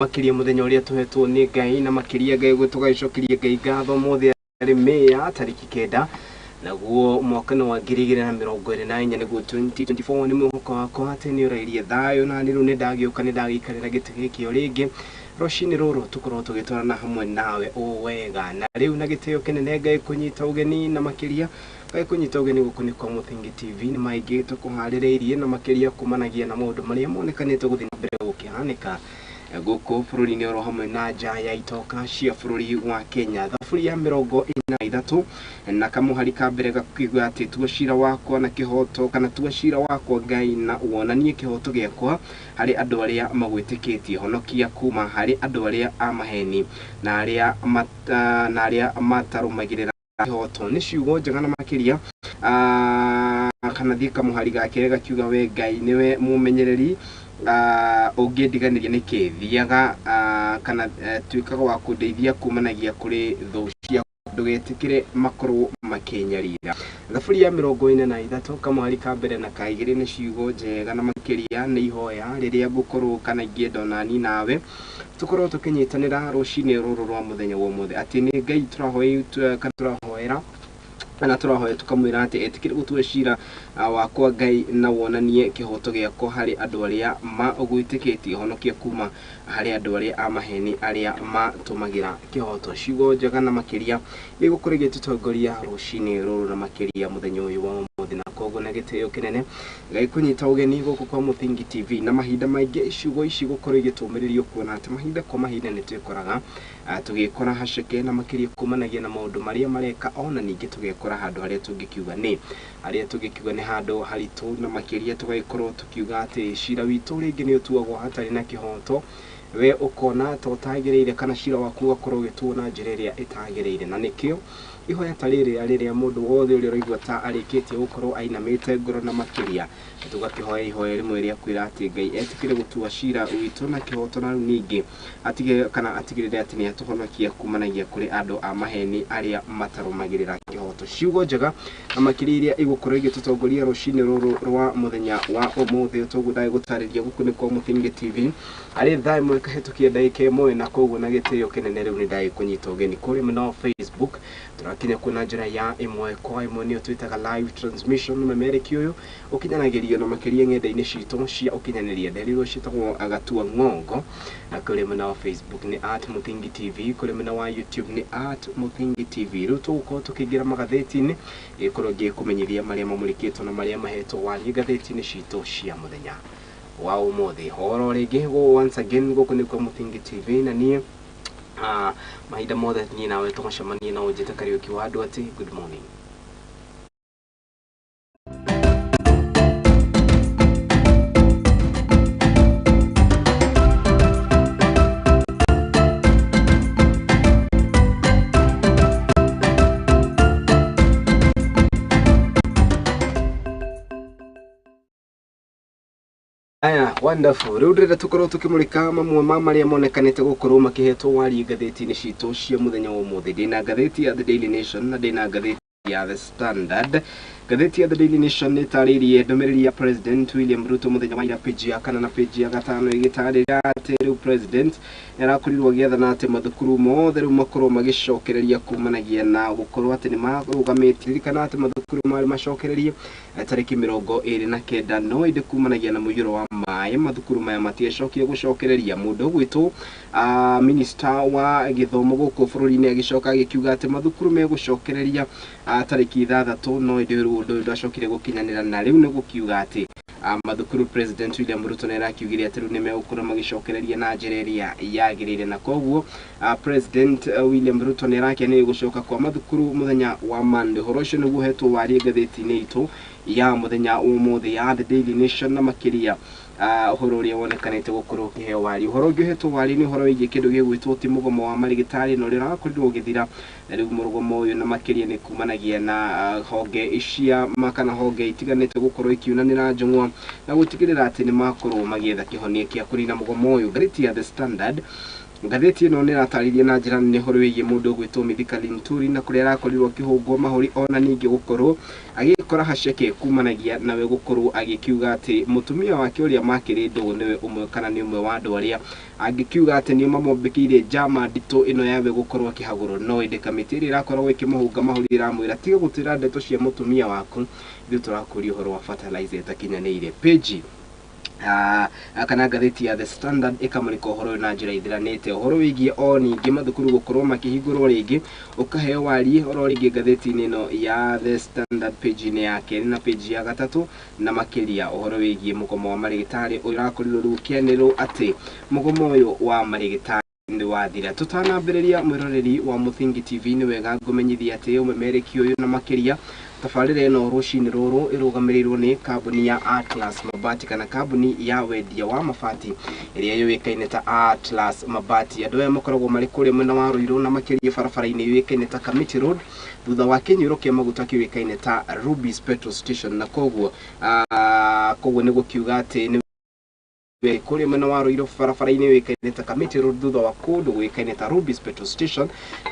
Makĩria mũthenya ũrĩa tũhetwo nĩ Ngai, na makĩria Ngai tũgagĩcokeria Ngai ngatho mũthĩ arĩ Mĩya tarĩki 9, naguo mwaka nĩ wa 2024, nĩguo 2024. Nĩ mwĩhoko wakwa atĩ nĩ ũrairie thayũ, na nĩ rĩu nĩ ndagĩũka, nĩ ndagĩikarĩra gĩtĩ gĩkĩ o rĩngĩ rũcinĩ rũrũ tũkorwo tũgĩtwarana hamwe nawe o wega. Na rĩu na gĩtĩo kĩnene Ngai kũnyita ũgeni, na makĩria Ngai kũnyita ũgeni gũkũ nĩ kwa Mũthingi TV. Nĩ maingĩ tũkũharĩrĩirie, na makĩria kumanagia na maũndũ marĩa monekanĩte gũthiĩ na mbere gũkĩhanĩka gũkũ bũrũri-inĩ oro hamwe na nja ya itoka cia bũrũri wa Kenya. Thaburi ya 43 na kamũhari ka mbere gakiuga atĩ tua cira wakwa na kĩhoto, kana tua cira wakwa Ngai na wonanie kĩhoto gĩakwa harĩ andũ arĩa magwĩtĩkĩtie, honokia kuma harĩ andũ arĩa a maheni na arĩa na arĩa matarũmagĩrĩra kĩhoto. Nĩ ciugo njega na makĩria kana thiĩ kamũhari ga kerĩ gakiuga we Ngai nĩwe mũmenyereri, ũngĩndiganĩria nĩkĩ? Thiaga kana tuĩkaga wa kũndeithia kumanagia kũrĩ thũ cia, ndũgetĩkĩre makorwo makĩnyarira. Thaburi ya 43 kamũhari ka mbere na ka igĩrĩ nĩ ciugo njega, na makĩria nĩ ihoya rĩrĩa ngũkorwo kana ingĩenda onani nawe tũkorwo tũkĩnyitanĩra rũcinĩ rũrũ rwa mũthenya wa ũmũthĩ, atĩ nĩ Ngai tũrahoya kana tũrahoera kana tũrahoya tũkamwĩra atĩ etĩkĩre gũtua cira wakwa Ngai na wonanie kĩhoto gĩakwa harĩ andũ arĩa magwĩtĩkĩtie, honokia kuma harĩ andũ arĩa a maheni arĩa matũmagĩra kĩhoto. Ciugo njega na makĩria ĩgũkorwo ĩgĩtũtongoria rũcinĩ rũrũ na makĩria mũthenya ũyũ wa ũmũthĩ, na koguo na gĩtĩo kĩnene Ngai kũnyita ũgeni gũkũ kwa Mũthingi TV. Na mahinda maingĩ ciugo ici gũkorwo igĩtũmĩrĩrio kuona atĩ mahinda kwa mahinda nĩ twĩkoraga tũgĩkora haceke, na makĩria kumanagia na maũndũ marĩa mareka, ona ningĩ tũgekora handũ harĩa tũngĩkiuga nĩ harĩa tũngĩkiuga nĩ handũ haritũ, na makĩria tũgagĩkorwo tũkiuga atĩ cira witũ rĩngĩ nĩ ũtuagwo hatarĩ na kĩhoto, we ũkona ta ũtagĩrĩire kana cira waku ũgakorwo ũgĩtuo na njĩra ĩrĩa ĩtagĩrĩire. Na nĩkĩo ihoya ta rĩrĩa rĩrĩa mũndũ wothe ũrĩa ũraigua ta arĩkĩtie gũkorwo ainamĩte ngoro, na makĩria tũgakĩhoya ihoya rĩmwe rĩa kwĩra atĩ Ngai etĩkĩre gũtua cira witũ na kĩhoto, na rĩu ningĩ atige kana atigĩrĩre atĩ nĩ atũhonokia kumanagia kũrĩ andũ a maheni arĩa matarũmagĩrĩra kĩhoto. Ciugo njega na makĩria iria igũkorwo igĩtũtongoria rũcinĩ rũrũ rwa mũthenya wa ũmũthĩ toguo ndagĩgũtarĩria gũkũ nĩ kwa Mũthingi TV arĩ thaa 1 kahĩtũkia ndagĩka 1, na koguo na gĩtĩo kĩnene rĩu nĩ ndagĩkũnyita ũgeni kũrĩa mwena wa Facebook. Tũrakinya kuo na njĩra ya ĩmwe kwa ĩmwe, nĩyo twĩtaga live transmission. Mũmemereki ũyũ ũkinyanagĩrio na makĩria ng'enda-inĩ citũ cia ũkinyanĩria nderirwo ciĩtagwo Gatua Ng'ongo, na kũrĩa mwena wa Facebook nĩ @MũthingiTV, kũrĩa mwena wa YouTube nĩ @MũthingiTV. Rĩu tũgũkorwo tũkĩingĩra magathĩti-inĩ, gĩkorwo ngĩkũmenyithia marĩa mamũrĩkĩtwo na marĩa mahetwo warie ngathĩti-inĩ citũ cia mũthenya wa ũmũthĩ. Horo rĩngĩ, once again, gũkũ nĩ kwa Mũthingi TV, na niĩ mahinda mothe niĩ nawe tũgacemanie na ũnjĩte Kariũki wa andũ atĩ good morning. Aya, wonderful. Rĩu ndĩrenda tũkorwo tũkĩmũrĩka mamwe ma marĩa monekanĩte gũkorwo makĩhetwo warie ngathĩti-inĩ citũ cia mũthenya wa ũmũthĩ. Ndĩna ngathĩti ya The Daily Nation na ndĩna ngathĩti ya The Standard. Ngathĩti ya The Daily Nation nĩ ĩtarĩirie ndũmĩrĩri ya President William Ruto mũthenya wa ira, page ya 4 na page ya 5, ĩgĩtarĩria atĩ rĩu President nĩ arakorirwo agĩathana atĩ mathukuru mothe rĩu makorwo magĩcokereria kumanagia na gũkorwo atĩ nĩ marũgamĩtie. Ririkana atĩ mathukuru marĩ macokererie tarĩki 29, no ĩndĩ kumanagia na mũiyũro wa maĩ mathukuru maya matiacokire gũcokereria. Mũndũ ũgwĩtwo minister wa gĩthomo gũkũ bũrũri-inĩ agĩcoka agĩkiuga atĩ mathukuru megũcokereria tarĩki 6, no ĩndĩ rĩu ũndũ ũyũ ndwacokire gũkinyanĩra, na rĩu nĩ gũkiuga atĩ mathukuru President William Ruto nĩ arakiugire atĩ rĩu nĩ megũkorwo magĩcokereria na njĩra ĩrĩa yagĩrĩire, na koguo President William Ruto nĩ arakenia gũcoka kwa mathukuru mũthenya wa Monday. Ũhoro ũcio nĩguo ũhetwo warie ngathĩti-inĩ itũ ya mũthenya wa ũmũthĩ ya The Daily Nation, na makĩria ũhoro ũrĩa wonekanĩte gũkorwo ũkĩheo warie. Ũhoro ũngĩ ũhetwo warie nĩ ũhoro wĩgiĩ kĩndũ gĩgwĩtwo ti mũgomo wa marĩgĩtarĩ na ũrĩa ũrakorirwo ũgĩthira, na rĩu mũgomo ũyũ na makĩria nĩ kumanagia na honge cia kana honge itiganĩte gũkorwo ikiunanĩra njũng'wa na gũtigĩrĩra atĩ nĩ makorwo magĩetha kĩhonia kĩa kũnina mũgomo ũyũ. Ngathĩti ya The Standard Ngathĩti ĩno nĩ ĩratarĩria na njĩra nene ũhoro wĩgiĩ mũndũ ũgwĩtwo Mithika Linturi na kũrĩa arakorirwo akĩhũngwo mahũri ona ningĩ gũkorwo agĩkora haceke kumanagia nawe gũkorwo agĩkiuga atĩ mũtumia wake ũrĩa makĩrĩ ndũgũ nĩwe ũmwe kana nĩ ũmwe wa andũ arĩa angĩkiuga atĩ nĩo mamombĩkĩire njama nditũ ĩno yawe gũkorwo akĩhagũrwo. No ĩndĩ kamĩtĩ ĩrĩa ĩrakoragwo ĩkĩmũhũnga mahũri ĩramwĩra tiga gũtwĩra ndeto cia mũtumia waku, ithuĩ tũrakũria ũhoro wa fertilizer ĩtakinyanĩire. Page kana ngathĩti ya The Standard ĩkamũrĩka ũhoro ũyũ na njĩra ithiranĩte, ũhoro wĩgiĩ o ningĩ mathukuru gũkorwo makĩhingũrwo rĩngĩ ũkaheo wariĩ oro rĩngĩ ngathĩti-inĩ ĩno ya The Standard page-inĩ ya kerĩ na page ya gatatũ, na makĩria ũhoro wĩgiĩ mũgomo wa marĩgĩtarĩ ũrĩa ũrakorirwo rĩu ũkĩanĩrĩrwo atĩ mũgomo ũyũ wa marĩgĩtarĩ nĩ wathira. Tũtanambĩrĩria, mwĩroreri wa Mũthingi TV, nĩ wega ngũmenyithia atĩ ũmemerekia ũyũ na makĩria tabarĩra ĩno rũcinĩ rũrũ ĩrũgamĩrĩirwo nĩ kambuni ya Atlas Mabati kana kambuni ya wendia wa mabati ĩrĩa yũĩkaine ta Atlas Mabati. Andũ aya makoragwo marĩ kũrĩa mwena wa Ruiru na makĩria barabara-inĩ yũĩkaine ta Kamiti Road thutha wa kĩnyuĩro kĩa maguta kĩũĩkaine ta Rubis Petrol Station, na koguo koguo nĩ gũkiuga atĩ nĩ kũrĩa mwena wa Ruiru barabara-inĩ yũĩkaine ta Kamiti Road thutha wa kũndũ gũĩkaine ta Rubis Petrol Station.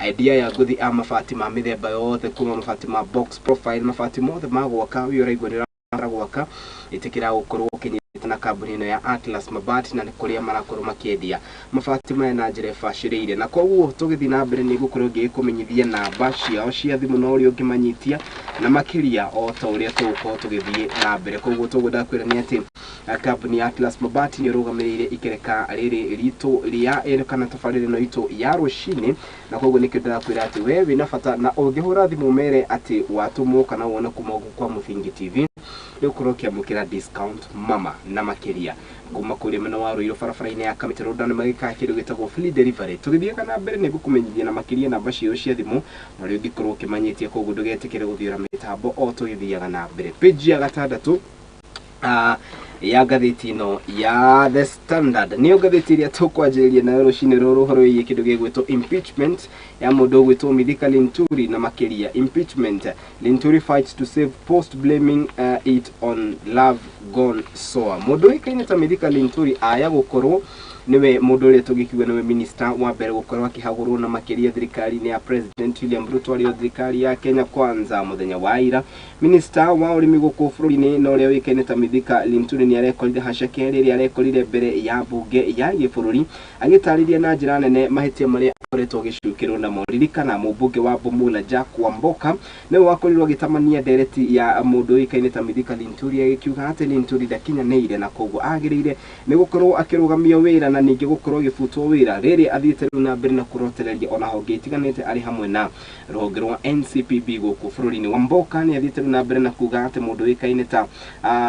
Endia ya ngũthi a mabati ma mĩthemba yothe, kuma mabati ma box profile, mabati mothe ma gwaka, ũyũ ũraigua nĩ ũrabatara gwaka, ĩtĩkĩra gũkorwo ũkĩnyita na kambuni ĩno ya Atlas Mabati, na nĩ kũrĩa marakorwo makĩendia mabati maya na njĩra ĩbacĩrĩire. Na koguo tũgĩthiĩ na mbere nĩ ngũkorwo ngĩkũmenyithia namba ciao cia thimũ na ũrĩa ũngĩmanyitia na makĩria o ta ũrĩa tũgũkorwo tũgĩthiĩ na mbere. Koguo tũgwenda kwĩra nĩ atĩ kambuni ya Atlas Mabati nĩ ĩrũgamĩrĩire ikereka rĩrĩ ritũ rĩa ĩno kana tabarĩra ĩno itũ ya rũcinĩ, na koguo nĩkĩo ndĩrakwĩra atĩ we wĩna bata na ũngĩhũra thimũ mere atĩ watũmwo kana wona kuma gũkũ kwa Mũthingi TV nĩ ũkorwo ũkĩamũkĩra discount mama na makĩria kuma kũrĩa mwena wa Ruiru barabara-inĩ ya Kamiti Road, na nĩ magĩkaga kĩndũ gĩtagwo free delivery. Tũgĩthiaga na mbere nĩ ngũkũmenyithia na makĩria namba ciao cia thimũ na ũrĩa ũngĩkorwo ũkĩmanyĩtia, koguo ndũgetĩkĩre gũthiũra mĩtambo o tũgĩthiaga na mbere. Page ya gatandatũ ya ngathĩti ĩno ya The Standard nĩyo ngathĩti ĩrĩa tũkwanjĩrĩria nayo rũcinĩ rũrũ, ũhoro wĩgiĩ kĩndũ gĩgwĩtwo impeachment ya mũndũ ũgwĩtwo Mithika Linturi, na makĩria impeachment, Linturi fights to save post blaming it on love gone sour. Mũndũ ũĩkaine ta Mithika Linturi aya gũkorwo niwe mũndũ ũrĩa tũngĩkiuga nĩwe minister wa mbere gũkorwo akĩhagũrwo na makĩria thirikari-inĩ ya President William Ruto, arĩ o thirikari ya Kenya Kwanza. Mũthenya wa ira, minister wa ũrĩmi gũkũ bũrũri-inĩ na ũrĩa ũĩkaine ta Mithika Linturi nĩ arekorire haceke rĩrĩa arekorire mbere ya mbunge ya gĩbũrũri agĩtarĩria na njĩra nene mahĩtia marĩa akoretwo agĩcukĩrwo namo. Ririkana mũmbunge wa Bumula Jack Wamboka nĩwe wakorirwo agĩtamania ndereti ya mũndũ ũĩkaine ta Mithika Linturi, agĩkiuga atĩ Linturi ndakinyanĩire na koguo agĩrĩire nĩ gũkorwo akĩrũgamio wĩra na ningĩ gũkorwo agĩbutwo wĩra, rĩrĩa athiĩte rĩu na mbere na kũrotereria ona honge itiganĩte arĩ hamwe na rũhonge rwa NCPB gũkũ bũrũri-inĩ. Wamboka nĩ athiĩte rĩu na mbere na kuga atĩ mũndũ ũĩkaine ta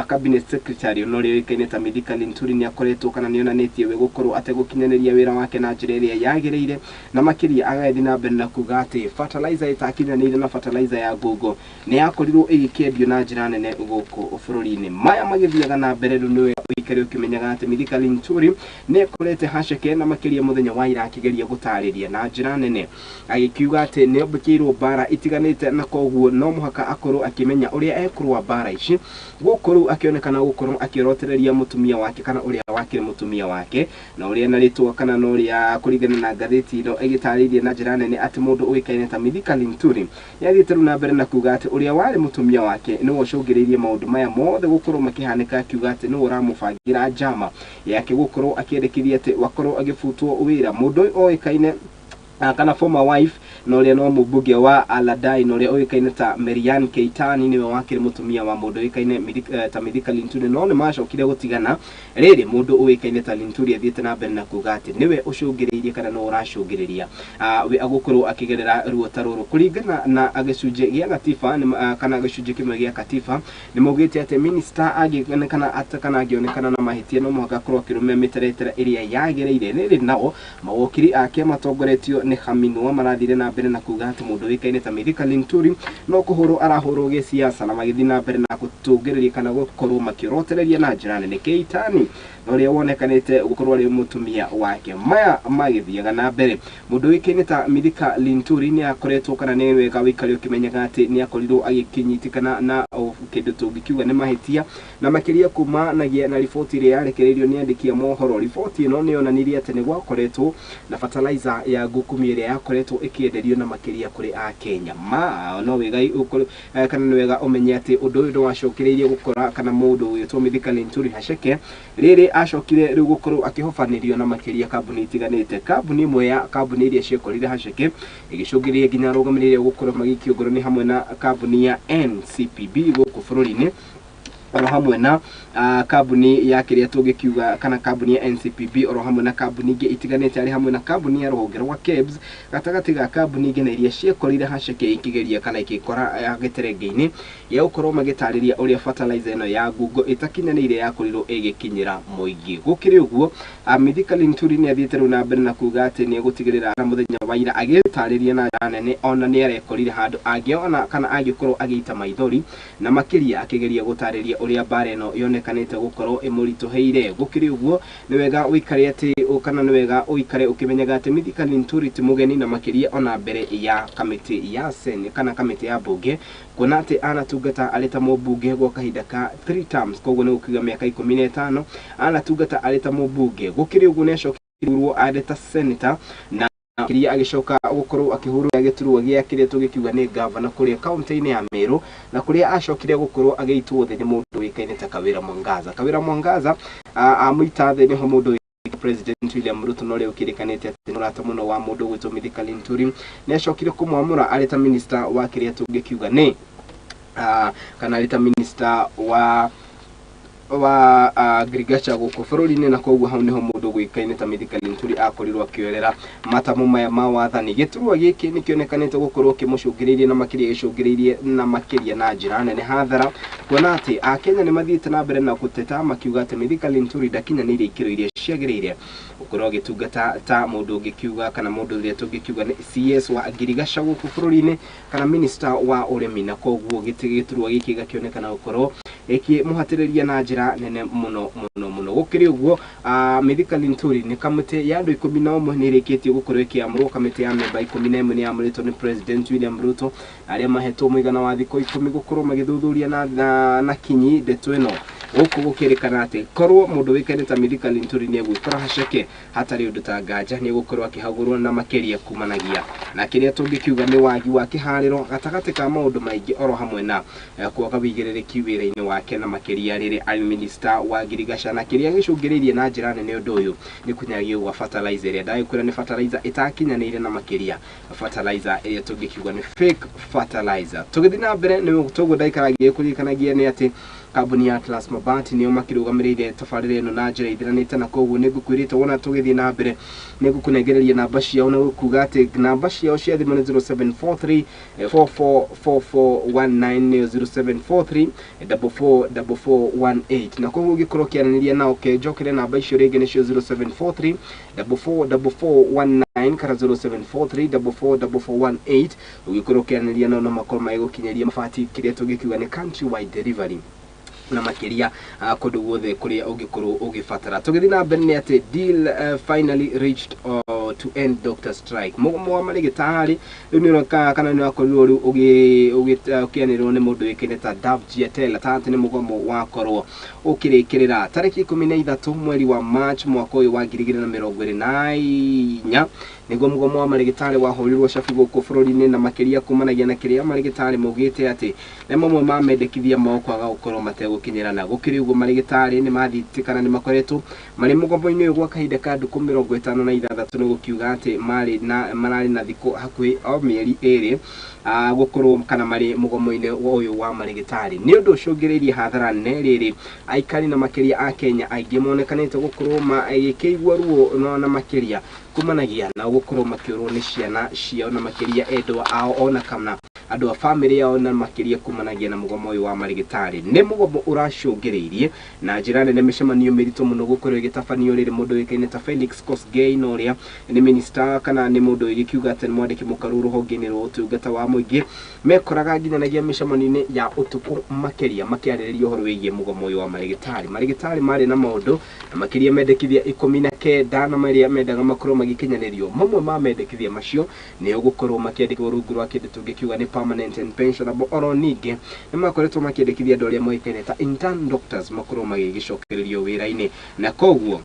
cabinet secretary ona ũrĩa ũĩkaine ta Mithika Linturi nĩ akoretwo kana nĩ onanĩtie we gũkorwo ategũkinyanĩria wĩra wake na njĩra ĩrĩa yagĩrĩire, na makĩria agagĩthiĩ na mbere na kuga atĩ fertilizer ĩtakinyanĩire na fertilizer ya ngungo nĩ yakorirwo ĩgĩkĩendio na njĩra nene gũkũ bũrũri-inĩ. Maya magĩthiaga na mbere, rĩu nĩwe ũikare ũkĩmenyaga atĩ Mithika Linturi nĩ akorete haceke na makĩria mũthenya wa ira akĩgeria gũtarĩria na njĩra nene agĩkiuga atĩ nĩ ombĩkĩirwo mbara itiganĩte na koguo no mũhaka akorwo akĩmenya ũrĩa ekũrũa mbara ici. Gũkũ rĩu akĩonekana gũkorwo akĩorotereria mũtumia wake kana ũrĩa wakĩrĩ mũtumia wake na ũrĩa na rĩtwa kana na ũrĩa kũringana na ngathĩti ĩno ĩgĩtarĩirie na njĩra nene atĩ mũndũ ũĩkaine ta Mithika Linturi nĩ athiĩte rĩu na mbere na kuga atĩ ũrĩa warĩ mũtumia wake nĩwe ũcũngĩrĩirie maũndũ maya mothe gũkorwo makĩhanĩka, akiuga atĩ nĩwe ũramũbangĩra njama yake gũkorwo akĩendekithia atĩ wakorwo agĩbutwo wĩra. Mũndũ ũyũ oĩkaine kana former wife na ũrĩa no mũmbunge wa Aladai na ũrĩa ũĩkaine ta Marianne Keitani nĩwe wakĩrĩ mũtumia wa mũndũ ũĩkaine ta Mithika Linturi, no nĩ macokire gũtigana rĩrĩ mũndũ ũĩkaine ta Linturi athiĩte na mbere na kuga atĩ nĩwe ũcũngĩrĩirie kana nĩwe ũracũngĩrĩria we agũkorwo akĩgerera ruo ta rũrũ. Kũringana na gĩcunjĩ gĩa gatiba kana gĩcunjĩ kĩmwe gĩa katiba, nĩ maugĩte atĩ minister angĩonekana kana angĩonekana na mahĩtia no mũhaka akorwo akĩrũmĩrĩra mĩtaratara ĩrĩa yagĩrĩire. Rĩrĩ nao mawokiri ake matongoretio nĩ nĩ Khaminwa marathire na mbere na kuga atĩ mũndũ ũĩkaine ta Mithika Linturi no kũhũrwo arahũrwo gĩsiasa na magĩthiĩ na mbere na gũtũngĩrĩria kana gũkorwo makĩorotereria na njĩra nene Keitani na ũrĩa wonekanĩte gũkorwo arĩ mũtumia wake. Maya magĩthiaga na mbere, mũndũ ũĩkaine ta Mithika Linturi nĩ akoretwo kana nĩ wega wĩikare ũkĩmenyaga atĩ nĩ akorirwo agĩkĩnyitĩkana na kĩndũ tũngĩkiuga nĩ mahĩtia na makĩria kumanagia na riboti ĩrĩa yarekereirio nĩ andĩki a mohoro. Riboti ĩno nĩ yonanirie atĩ nĩ gwakoretwo na fertilizer ya ngũkumi ĩrĩa yakoretwo ĩkĩenderio na makĩria kũrĩ Akenya. Ma no wega kana nĩ wega ũmenye atĩ ũndũ ũyũ ndwacokereirie gũkora kana mũndũ ũgwĩtwo Mithika Linturi Haceke rĩrĩ acokire rĩu gũkorwo akĩhobanĩrio na makĩria kambuni itiganĩte. Kambuni ĩmwe ya kambuni iria ciekorire Haceke ĩgĩcũngĩrĩria nginya arũgamĩrĩri gũkorwo magĩikio ngoro nĩ hamwe na kambuni ya NCPB gũkũ bũrũri-inĩ, oro hamwe na kambuni ya kĩrĩa tũngĩkiuga kana kambuni ya NCPB, oro hamwe na kambuni ingĩ itiganĩte, arĩ hamwe na kambuni ya rũhonge rwa KEBS, gatagatĩ ga kambuni ingĩ na iria ciekorire Haceke ikĩgeria kana ikĩkora gĩterenge-inĩ gĩa gũkorwo magĩtarĩria ũrĩa fertilizer ĩno ya ngungo ĩtakinyanĩire yakorirwo ĩgĩkinyĩra mũingĩ. Gũkĩrĩ ũguo, Mithika Linturi nĩ athiĩte rĩu na mbere na kuga atĩ nĩ egũtigĩrĩra na mũthenya wa ira agĩtarĩria na njĩra nene ona nĩ arekorire handũ angĩona kana angĩkorwo agĩita maithori na makĩria akĩgeria gũtarĩria ũrĩa mbara ĩno yonekanĩte gũkorwo ĩmũritũhĩire. Gũkĩrĩ ũguo, nĩ wega ũikare atĩ kana nĩ wega ũikare ũkĩmenyaga atĩ Mithika Linturi ti mũgeni na makĩria ona mbere ya kamĩtĩ ya Senate kana kamĩtĩ ya mbunge, kuona atĩ anatungata arĩ ta mũmbunge gwa kahinda ka 3 terms, koguo nĩ gũkiuga mĩaka 15 anatungata arĩ ta mũmbunge. Gũkĩrĩ ũguo, nĩ acokire arĩ ta senator na makĩria agĩcoka gũkorwo akĩhũrwo gĩturwa gĩa kĩrĩa tũgĩkiuga nĩ gavana kũrĩa kaunti-inĩ ya Meru, na kũrĩa acokire gũkorwo agĩitwo thĩ nĩ mũndũ ũĩkaine ta Kawĩra Mwangaza. Kawĩra Mwangaza amũita thĩ nĩho mũndũ President William Ruto na ũrĩa ũkĩrĩkanĩte atĩ nĩ mũrata mũno wa mũndũ ũgwĩtwo Mithika Linturi nĩ acokire kũmwamũra arĩ ta minister wa kĩrĩa tũngĩkiuga nĩ kana arĩ ta minister wa agriculture gũkũ bũrũri-inĩ, na koguo hau nĩho mũndũ ũgũĩkaine ta Mithika Linturi akorirwo akĩoerera matamu maya ma wathani. Gĩturwa gĩkĩ nĩ kĩonekanĩte gũkorwo kĩmũcũngĩrĩirie na makĩria gĩcũngĩrĩirie na makĩria na njĩra nene hathara, kuona atĩ Akenya nĩ mathiĩte na mbere na gũteta makiuga atĩ Mithika Linturi ndakinyanĩirie ikĩro iria ciagĩrĩire gũkorwo agĩtungata ta mũndũ ũngĩkiuga kana mũndũ ũrĩa tũngĩkiuga nĩ CS wa ngirigaca gũkũ bũrũri-inĩ kana minister wa ũrĩmi, na koguo gĩturwa gĩkĩ gĩkĩonekana gũkorwo ĩkĩmũhatĩrĩria na njĩra nene mũno mũno mũno. Gũkĩrĩ ũguo, Mithika Linturi nĩ kamĩtĩ ya andũ 11 nĩ ĩrĩkĩtie gũkorwo ĩkĩamũrwo. Kamĩtĩ ya memba 11 nĩ yamũrĩtwo nĩ President William Ruto, arĩa mahetwo mũigana wa thikũ 10 gũkorwo magĩthuthuria na kinyi ndeto ĩno. Gũkũ gũkĩrĩkana atĩ korwo mũndũ ũĩkaine ta Mithika Linturi nĩ egwĩkora Haceke hatarĩ ũndũ ta nganja nĩ egũkorwo akĩhagũrwo na makĩria kumanagia na kĩrĩa tũngĩkiuga nĩ wagi wa kĩharĩro gatagatĩ ka maũndũ maingĩ, oro hamwe na kwaga wĩigĩrĩrĩki wĩra-inĩ wake na makĩria rĩrĩ arĩ minister wa ngirigaca, na kĩrĩa gĩcũngĩrĩirie na njĩra nene ũndũ ũyũ nĩ kũnyagio gwa fertilizer ĩrĩa ndagĩkwĩra nĩ fertilizer ĩtakinyanĩire na makĩria fertilizer ĩrĩa tũngĩkiuga nĩ fake fertilizer. Tũgĩthiĩ na mbere nĩ toguo ndaikara ngĩkũririkanagia nĩ atĩ kambuni ya Atlas Mabati nĩo makĩrũgamĩrĩire tabarĩra ĩno na njĩra ithiranĩte, na koguo nĩ ngũkwĩrĩte wona tũgĩthiĩ na mbere nĩ ngũkũnengereria namba ciao na gũkuga atĩ namba ciao cia thimũ nĩ 0743 444419 nĩyo 0743 444418, na koguo ũngĩkorwo ũkĩaranĩria nao ke njokere namba icio rĩngĩ nĩcio 0743 444419 kana 0743 444418. Ũngĩkorwo ũkĩaranĩria nao no makorwo magĩgũkinyĩria mabati kĩrĩa tũngĩkiuga nĩ country wide delivery na makĩria kũndũ guothe kũrĩa ũngĩkorwo ũgĩbatara. Tũgĩthiĩ na mbere nĩ atĩ deal finally reached to end doctor strike. Mũgomo wa marĩgĩtarĩ rĩu nĩ ũroka kana nĩ wakorirwo rĩu ũkĩanĩrĩrwo nĩ mũndũ wĩkaine ta Davji Atellah ta atĩ nĩ mũgomo wakorwo ũkĩrĩkĩrĩra tarĩki 13 mweri wa March mwaka ũyũ wa 2024 nĩguo mũgomo wa marĩgĩtarĩ wahũrirwo cabi gũkũ bũrũri-inĩ, na makĩria kumanagia na kĩrĩa marĩgĩtarĩ maugĩte atĩ nĩ mamwe ma mendekithia mao kwaga gũkorwo mategũkinyĩrana. Gũkĩrĩ ũguo, marĩgĩtarĩ nĩ mathiĩte kana nĩ makoretwo marĩ mũgomo-inĩ ũyũ gwa kahinda ka ndukũ 56, nĩ gũkiuga atĩ marĩ na mararĩ na thikũ hakuhĩ o mĩeri 2 gũkorwo kana marĩ mũgomo-inĩ ũyũ wa marĩgĩtarĩ. Nĩ ũndũ ũcũngĩrĩirie hathara nene rĩrĩ aikari na makĩria a Kenya aingĩ monekanĩte gũkorwo magĩkĩigua ruo na makĩria kumanagia na gũkorwo makĩũrwo nĩ ciana ciao na makĩria endwa ao ona kana Andũ a famĩlĩ yao na makĩria kumanagia na mũgomo ũyũ wa marĩgĩtarĩ. Nĩ mũgomo ũracũngĩrĩirie na njĩra nene mĩcemanio mĩritũ mũno gũkorwo ĩgĩtabanio rĩrĩ mũndũ ũĩkaine ta Felix Kosgei, na ũrĩa nĩ minister kana nĩ mũndũ ũgĩkiuga atĩ nĩ mwandĩki mũkaru rũhonge-inĩ rwa ũtungata wa mũingĩ. Mekoraga nginyanagia mĩcemanio-inĩ ya ũtukũ makĩria makĩarĩrĩria ũhoro wĩgiĩ mũgomo ũyũ wa marĩgĩtarĩ. Marĩgĩtarĩ marĩ na maũndũ na makĩria mendekithia 19 na marĩa mendaga makorwo magĩkinyanĩrio. Mamwe ma mendekithia macio nĩ gũkorwo makĩandĩkwo rungu rwa kĩndũ tũngĩkiuga nĩ permanent and pensionable. Oro ningĩ nĩ makoretwo makĩendekithia andũ arĩa moĩkaine ta intern doctors makorwo magĩgĩcokererio wĩra-inĩ, na koguo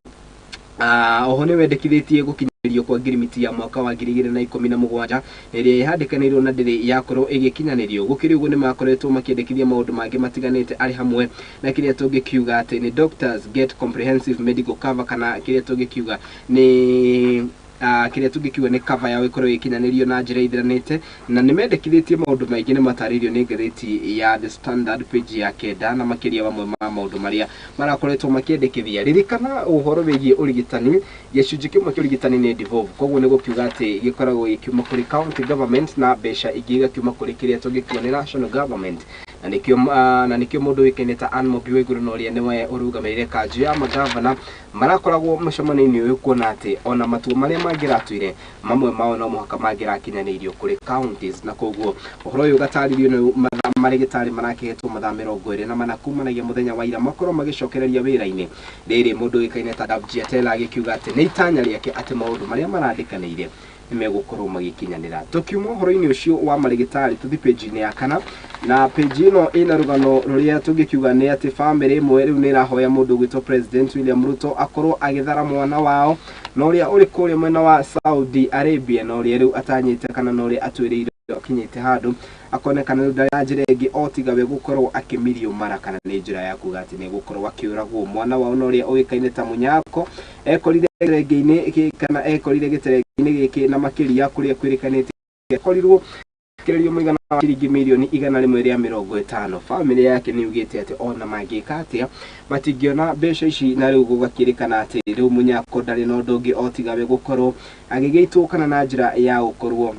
oho nĩ wendekithĩtie gũkinyanĩrio kwa ngirimiti ya mwaka wa 2017 ĩrĩa ĩhandĩkanĩirwo na ndĩrĩ yakorwo ĩgĩkinyanĩrio. Gũkĩrĩ ũguo nĩ makoretwo makĩendekithia maũndũ mangĩ matiganĩte, arĩ hamwe na kĩrĩa tũngĩkiuga atĩ nĩ doctors get comprehensive medical cover, kana kĩrĩa tũngĩkiuga nĩ kĩrĩa tũngĩkiuga nĩ cover yao ĩkorwo ĩgĩkinyanĩrio na njĩra ĩthiranĩte. Na nĩ mendekithĩtie maũndũ maingĩ, nĩ matarĩirio nĩ ngathĩti ya The Standard page ya 9, na makĩria mamwe ma maũndũ marĩa marakoretwo makĩendekithia. Ririkana ũhoro wĩgiĩ ũrigitani, gĩcunjĩ kĩmwe kĩa ũrigitani nĩ devolve, koguo nĩ gũkiuga atĩ gĩkoragwo gĩkiuma kũrĩ county government na mbeca ingĩ igakiuma kũrĩ kĩrĩa tũngĩkiuga nĩ national government. Na nĩkĩo mũndũ ũĩkaine ta Anne Mumbi Waiguru, na ũrĩa nĩwe ũrũgamĩrĩire kanjũ ya magavana, marakoragwo mũcemanio-inĩ ũyũ kuona atĩ ona matua marĩa mangĩratuire mamwe mao no mũhaka mangĩrakinyanĩirio kũrĩ counties. Na koguo ũhoro ũyũ ũgatarĩrio nĩ mathaa marĩgĩtarĩ marakĩhetwo mathaa 24 kumanagia mũthenya wa ira makorwo magĩcokereria wĩra-inĩ. Rĩrĩ mũndũ ũĩkaine ta Davji Atela agĩkiuga atĩ nĩ itanya rĩake atĩ maũndũ marĩa marandĩkanĩire nĩ megũkorwo magĩkinyanĩra. Tũkiuma ũhoro-inĩ ũcio wa marĩgĩtarĩ, tũthi page-inĩ ya 4, na page ĩno ĩna rũgano rũrĩa tũngĩkiuga nĩ atĩ famĩlĩ ĩmwe rĩu nĩ ĩrahoya mũndũ ũgwĩtwo President William Ruto akorwo agĩthara mwana wao na ũrĩa ũrĩ kũrĩa mwena wa Saudi Arabia, na ũrĩa rĩu atanyĩte kana na ũrĩa atwĩrĩire akinyĩte handũ akonekana rĩu ndarĩ na njĩra ĩngĩ o tiga we gũkorwo akĩmirio mara, kana nĩ njĩra ya kuga atĩ nĩ gũkorwo akĩũragwo. Mwana wao na ũrĩa ũĩkaine ta Mũnyako ekorire gĩterenge-inĩ kana ekorire gĩterenge-inĩ gĩkĩ, na makĩria kũrĩa kwĩrĩkanĩte akorirwo kĩrĩrio mũigana wa ciringi mirioni 150. Famĩlĩ yake nĩ yugĩte atĩ ona mangĩka atĩa matingĩona mbeca ici, na rĩu gũgakĩrĩkana atĩ rĩu Mũnyako ndarĩ na ũndũ ũngĩ o tiga we gũkorwo agĩgĩitwo kana na njĩra ya gũkorwo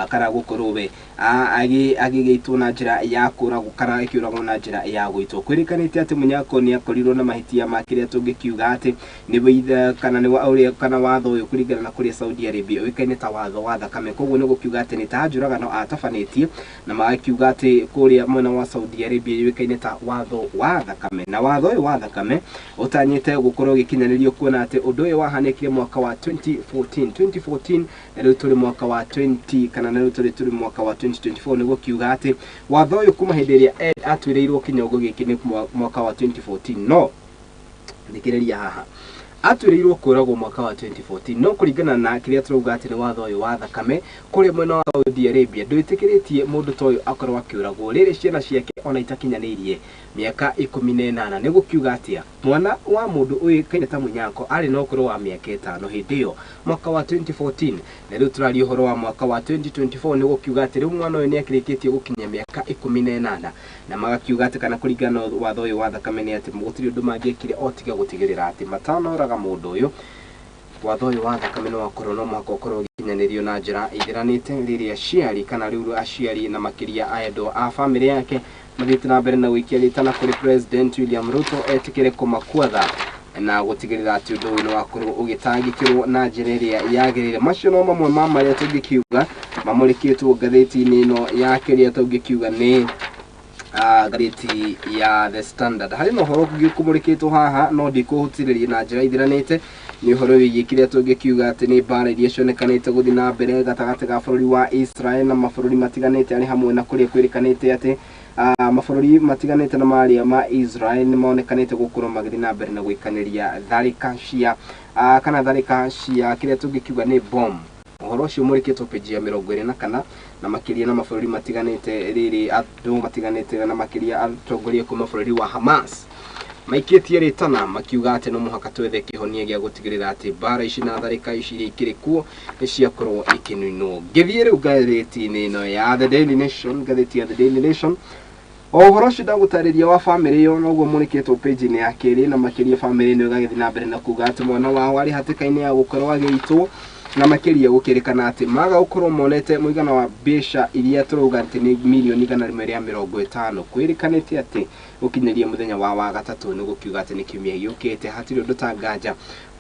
kana gũkorwo we agĩgĩitwo na njĩra ya kũragwo kana akĩũragwo na njĩra ya gũitwo. Kwĩrĩkanĩte atĩ Mũnyako nĩ akorirwo na mahĩtia ma kĩrĩa tũngĩkiuga atĩ nĩ wĩitha kana nĩ ũrĩa kana watho ũyũ kũringana na kũrĩa Saudi Arabia ũĩkaine ta watho wa thakame. Koguo nĩ gũkiuga atĩ nĩ ta njũragano atabanĩtie, na magakiuga atĩ kũrĩa mwena wa Saudi Arabia yũĩkaine ta watho wa thakame, na watho ũyũ wa thakame ũtanyĩte gũkorwo ũgĩkinyanĩrio kuona atĩ ũndũ ũyũ wahanĩkire mwaka wa 2014 2014, na rĩu tũrĩ mwaka wa 20 kana na rĩu tũrĩ mwaka wa 2024. Nĩ gũkiuga atĩ watho ũyũ kuma hĩndĩ ĩrĩa atuĩrĩirwo kĩnyongo gĩkĩ nĩ mwaka wa 2014. No thikĩrĩria haha, atuĩrĩirwo kũragwo mwaka wa 2014, no kũringana na kĩrĩa tũrauga atĩ nĩ watho ũyũ wa thakame kũrĩa mwena wa Saudi Arabia ndwĩtĩkĩrĩtie mũndũ ta ũyũ akorwo akĩũragwo rĩrĩ ciana ciake ona itakinyanĩirie mĩaka 18. Nĩ gũkiuga atĩa mwana wa mũndũ ũĩkaine ta Mũnyako arĩ na ũkũrũ wa mĩaka 5 hĩndĩ ĩyo mwaka wa 2014, na rĩu tũraria ũhoro wa mwaka wa 2024. Nĩ gũkiuga atĩ rĩu mwana ũyũ nĩ akĩrĩkĩtie gũkinyia mĩaka 18, na magakiuga atĩ kana kũringana na watho ũyũ wa thakame nĩ atĩ gũtirĩ ũndũ mangĩekire o tiga gũtigĩrĩra atĩ matanoraga mũndũ ũyũ. Watho ũyũ wa thakame nĩ wakorwo no mũhaka ũkorwo ũgĩkinyanĩrio na njĩra ĩthiranĩte rĩrĩa aciari kana rĩu aciari na makĩria endwa a famĩlĩ yake mathiĩte na mbere na gũikia rĩtana kũrĩ President William Ruto etĩkĩre kũmakuatha na gũtigĩrĩra atĩ ũndũ ũyũ nĩ wakorwo ũgĩtangĩkĩrwo na njĩra ĩrĩa yagĩrĩire. Macio no mamwe ma marĩa tũngĩkiuga mamũrĩkĩtwo ngathĩti-inĩ ĩno ya kĩrĩa tũngĩkiuga nĩ ngathĩti ya The Standard. Harĩ na ũhoro ũngĩ kũmũrĩkĩtwo haha no ndikũhutĩrĩria na njĩra ithiranĩte, nĩ ũhoro wĩgiĩ kĩrĩa tũngĩkiuga atĩ nĩ mbara iria cionekanĩte gũthiĩ na mbere gatagatĩ ga bũrũri wa Israel na mabũrũri matiganĩte, arĩ hamwe na kũrĩa kwĩrĩkanĩte atĩ mabũrũri matiganĩte na marĩa ma Israel nĩ monekanĩte gũkorwo magĩthiĩ na mbere na gwĩkanĩria tharĩka cia kana tharĩka cia kĩrĩa tũngĩkiuga nĩ bomb. Ũhoro ũcio ũmũrĩkĩtwo page ya 24, na makĩria na mabũrũri matiganĩte rĩrĩ andũ matiganĩte na makĩria atongoria kuma bũrũri wa Hamas maikĩtie rĩtana makiuga atĩ no mũhaka twethe kĩhonia gĩa gũtigĩrĩra atĩ mbara ici na tharĩka ici iria ikĩrĩ kuo nĩ ciakorwo ikĩninwo. Ngĩthiĩ rĩu ngathĩti-inĩ ĩno ya The Daily Nation, ngathĩti ya The Daily Nation, o ũhoro ũcio ndagũtarĩria wa famĩlĩ ĩyo noguo mũrĩkĩtwo page-inĩ ya 2, na makĩria famĩlĩ ĩno ĩgagĩthiĩ na mbere na kuga atĩ mwana wao arĩ hatĩka-inĩ ya gũkorwo agĩitwo. Na makĩria gũkĩrĩkana atĩ maga gũkorwo monete mũigana wa mbeca iria tũrauga atĩ nĩ mirioni 150, kwĩrĩkanĩte atĩ gũkinyĩria mũthenya wa Wagatatũ, nĩ gũkiuga atĩ nĩ kiumia gĩũkĩte, hatirĩ ũndũ ta nganja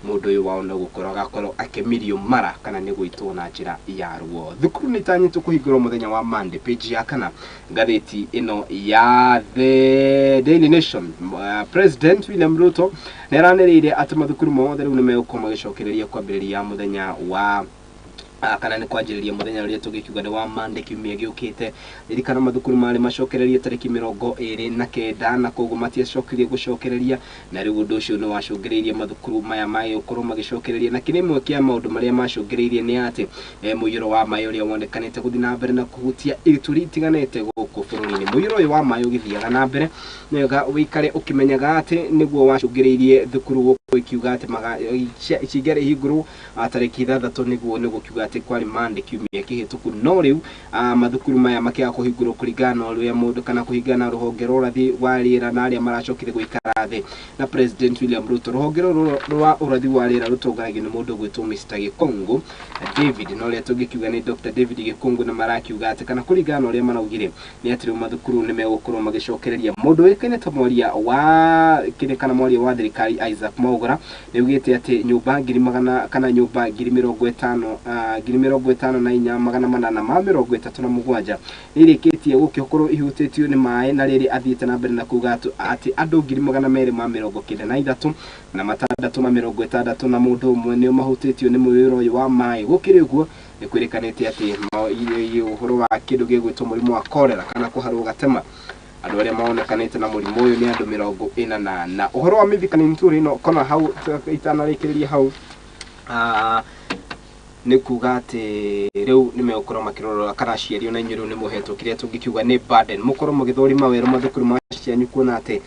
mũndũ ũyũ wao no gũkorwo agakorwo akĩmirio mara kana nĩ gũitwo na njĩra ya ruo. Thukuru nĩ itanyĩtwo kũhingũrwo mũthenya wa Monday, page ya kana ngathĩti ĩno ya The Daily Nation. President William Ruto nĩ aranĩrĩire atĩ mathukuru mothe rĩu nĩ megũkorwo magĩcokereria kwambĩrĩria mũthenya wa kana nĩ kwanjĩrĩria mũthenya ũrĩa tũgĩkiuga nĩ wa Monday kiumia gĩũkĩte. Ririkana mathukuru marĩ macokererie tarĩki 29, na koguo matiacokirie gũcokereria, na rĩu ũndũ ũcio nĩ wacũngĩrĩirie mathukuru maya mage gũkorwo magĩcokereria. Na kĩrĩmwe kĩa maũndũ marĩa macũngĩrĩirie nĩ atĩ mũiyũro wa maĩ ũrĩa wonekanĩte gũthiĩ na mbere na kũhutia ituri itiganĩte gũkũ bũrũri-inĩ. Mũiyũro ũyũ wa maĩ ũgĩthiaga na mbere, nĩwega ũikare ũkĩmenyaga atĩ nĩguo wacũngĩrĩirie thukuru gũkũ ikiuga atĩ cingĩarĩ hingũrwo tarĩki 6, nĩguo nĩ gũkiuga atĩ kwarĩ Monday kiumia kĩhĩtũku. No rĩu mathukuru maya makĩaga kũhingũrwo kũringana na ũrĩa mũndũ kana kũringana na rũhonge rwa ũrathi wa rĩera na arĩa maracokire gũikara thĩ na President William Ruto. Rũhonge rũrũ rwa ũrathi wa rĩera rũtongoragio nĩ mũndũ ũgwĩtwo Mr Gĩkũngũ David, na ũrĩa tũngĩkiuga nĩ Dr David Gĩkũngũ, na marakiuga atĩ kana kũringana na ũrĩa maraugire nĩ atĩ rĩu mathukuru nĩ megũkorwo magĩcokereria. Mũndũ ũĩkaine ta mwaria wa kĩrĩ kana mwaria wa thirikari Isaac Mwaũra nĩ augĩte atĩ nyũmba ngiri magana kana nyũmba 50,000, 54,837 nĩ irĩkĩtie gũkorwo ihutĩtio nĩ maĩ, na rĩrĩ athiĩte na mbere na kuga atĩ andũ 293 na 660 na mũndũ ũmwe nĩo mahutĩtio nĩ mũiyũro ũyũ wa maĩ. Gũkĩrĩ ũguo nĩ kwĩrĩkanĩte atĩ ũhoro wa kĩndũ gĩgwĩtwo mũrimũ wa cholera kana kũharwo gatema, andũ arĩa maonekanĩte na mũrimũ ũyũ nĩ andũ 44. Ũhoro wa Mithika Linturi no kona hau itanarĩkĩrĩria hau, nĩ kuga atĩ rĩu nĩ megũkorwo makĩrora kana aciari ona inyuĩ rĩu nĩ mũhetwo kĩrĩa tũngĩkiuga nĩ burden, mũkorwo mũgĩthũrima werũ mathukuru ma cianyu, kuona atĩ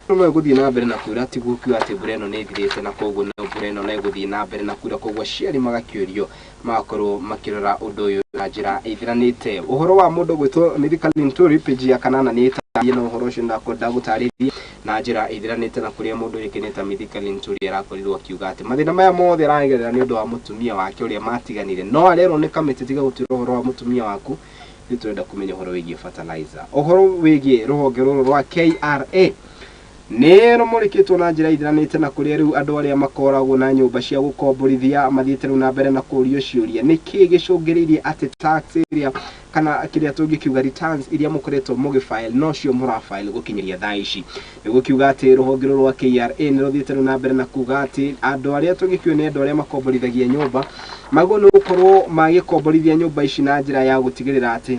no gũthiĩ na mbere na kuura, ti gũkiuga atĩ mbura ĩno nĩ ĩthirĩte, na koguo no mbura ĩno no ĩgũthiĩ na mbere na kuura. Koguo aciari magakĩũrio magakorwo makĩrora ũndũ ũyũ na njĩra ĩthiranĩte. Ũhoro wa mũndũ gwĩtwo Mithika Linturi, page ya kanana nĩ ĩtarĩirie, na ũhoro ũcio ndagũtarĩria na njĩra ĩthiranĩte, na kũrĩa mũndũ ũĩkaine ta Mithika Linturi arakorirwo akiuga atĩ mathĩna maya mothe aragerera nĩ ũndũ wa mũtumia wake ũrĩa matiganire. No arerwo nĩ kamĩtĩ tiga gũtuĩra ũhoro wa mũtumia waku, ithuĩ tũrenda kũmenya ũhoro wĩgiĩ fertilizer. Ũhoro wĩgiĩ rũhonge rũrũ rwa KRA nĩ rũmũrĩkĩtwo na njĩra ithiranĩte, na kũrĩa rĩu andũ arĩa makoragwo na nyũmba cia gũkomborithia mathiĩte rĩu na mbere na kũrio ciũria nĩkĩĩ gĩcũngĩrĩirie atĩ tax ĩrĩa kana kĩrĩa tũngĩkiuga returns iria mũkoretwo mũgĩfile nocio mũrafile gũkinyĩria thaa ici. Nĩ gũkiuga atĩ rũhonge rũrũ rwa KRA nĩ rũthiĩte rĩu na mbere na kuga atĩ andũ arĩa tũngĩkiuga nĩ andũ arĩa makomborithagia nyũmba magwo nĩ gũkorwo magĩkomborithia nyũmba ici na njĩra ya gũtigĩrĩra atĩ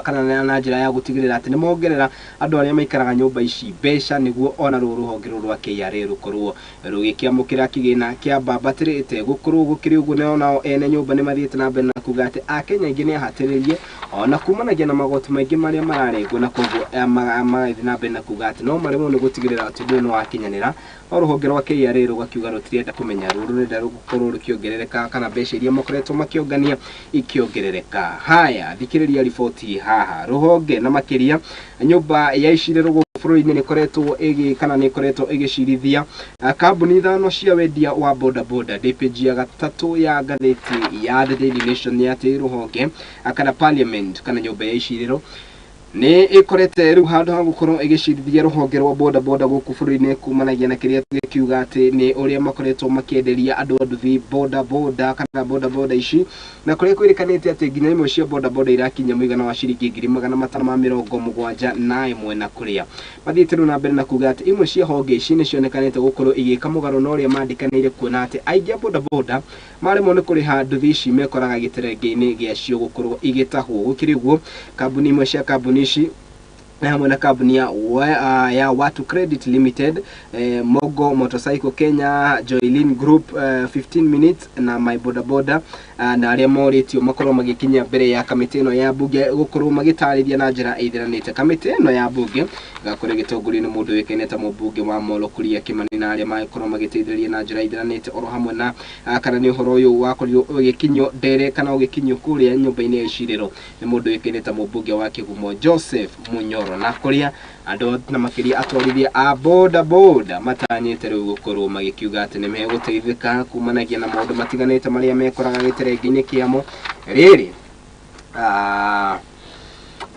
kana na njĩra ya gũtigĩrĩra atĩ nĩ mongerera andũ arĩa maikaraga nyũmba ici mbeca, nĩguo ona rũrũ rũhonge rũrũ rwa KRA rũkorwo rũgĩkĩamũkĩra kĩgĩna kĩa mbambatĩrĩte. Gũkorwo gũkĩrĩ ũguo, nao nao ene nyũmba nĩ mathiĩte na mbere na kuga atĩ Akenya aingĩ nĩ ahatĩrĩrie ona kumanagia na magoti maingĩ marĩa mararengwo, na koguo magathiĩ na mbere na kuga atĩ no maremwo nĩ gũtigĩrĩra atĩ ũndũ ũyũ nĩ wakinyanĩra. No rũhonge rwa KRA rũgakiuga rũtirenda kũmenya, rũrũ rũrenda gũkorwo rũkĩongerereka kana mbeca iria makoretwo makĩongania ikĩongerereka. Haya, thikĩrĩria riboti haha. Rũhonge na makĩria nyũmba ya icirĩro gũkũ bũrũri-inĩ nĩ ĩkoretwo ĩgĩ kana nĩ ĩkoretwo ĩgĩcirithia kambuni 5 cia wendia wa boda boda. Ndĩ page ya 3 ya ngathĩti ya The Daily Nation nĩ atĩ rũhonge kana parliament kana nyũmba ya icirĩro nĩ ĩkorete rĩu handũ ha gũkorwo ĩgĩcirithia rũhonge rwa boda boda gũkũ bũrũri-inĩ kumanagia na kĩrĩa tũgĩkiuga atĩ nĩ ũrĩa makoretwo makĩenderia andũ a nduthi boda boda kana boda boda ici, na kũrĩa kwĩrĩkanĩte atĩ nginya imwe cia boda boda irakinya mũigana wa ciringi 571,000, na kũrĩa mathiĩte rĩu na mbere na kuga atĩ imwe cia honge ici nĩ cionekanĩte gũkorwo igĩka mũgarũ na ũrĩa mandĩkanĩire, kuona atĩ aingĩ a boda boda maremwo nĩ kũrĩha nduthi ici mekoraga gĩterenge-inĩ gĩacio gũkorwo igĩtahwo. Gũkĩrĩ ũguo, kambuni imwe cia kambuni ici na hamwe na kambuni ya Watu Credit Limited, Mogo Motorcycle Kenya, Joylin Group, 15 Minutes na My Boda Boda, na arĩa morĩtio makorwo magĩkinya mbere ya kamĩtĩ ĩno ya mbunge gũkorwo magĩtarĩria na njĩra ĩthiranĩte. Kamĩtĩ ĩno ya mbunge ĩgakorwo ĩgĩtongorio nĩ mũndũ ũĩkaine ta mũmbunge wa Molo Kuria Kimani, na arĩa magĩkorwo magĩteithĩrĩria na njĩra ĩthiranĩte oro hamwe na kana nĩ ũhoro ũyũ wakorirwo ũgĩkinyio ndere kana ũgĩkinyio kũrĩa nyũmba-inĩ ya icirĩro nĩ mũndũ ũĩkaine ta mũmbunge wa Kĩgumo Joseph Munyoro. Corona kũrĩa andũ na makĩria atwarithia a boda boda matanyĩte rĩu gũkorwo magĩkiuga atĩ nĩ megũteithĩka kumanagia na maũndũ matiganĩte marĩa mekoraga gĩterengĩ-inĩ kĩamo rĩrĩ.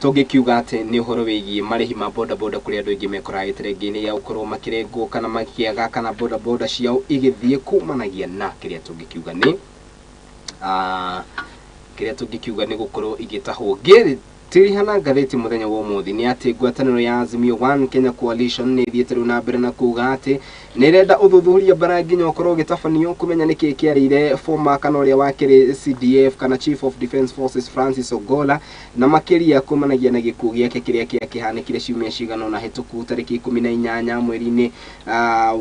Tũngĩkiuga atĩ nĩ ũhoro wĩgiĩ marĩhi ma boda boda kũrĩa andũ aingĩ mekoraga gĩterengĩ-inĩ gĩa gũkorwo makĩrengwo kana makĩaga kana boda boda ciao igĩthiĩ kumanagia na kĩrĩa tũngĩkiuga nĩ kĩrĩa tũngĩkiuga nĩ gũkorwo igĩtahwo. Ngĩtirihana ngathĩti mũthenya wa ũmũthĩ nĩ atĩ ngwatanĩro ya Azimio One Kenya Coalition nĩ ĩthiĩte rĩu na mbere na kuga atĩ nĩ ĩrenda ũthuthuria mbara nginya ũkorwo ũgĩtabanio kũmenya nĩkĩ kĩarĩire former kana ũrĩa wakĩrĩ CDF kana Chief of Defence Forces Francis Ogolla, na makĩria kumanagia na gĩkuũ gĩake kĩrĩa kĩakĩhanĩkire ciumia cigana ũna hĩtũku tarĩki 18 mweri-inĩ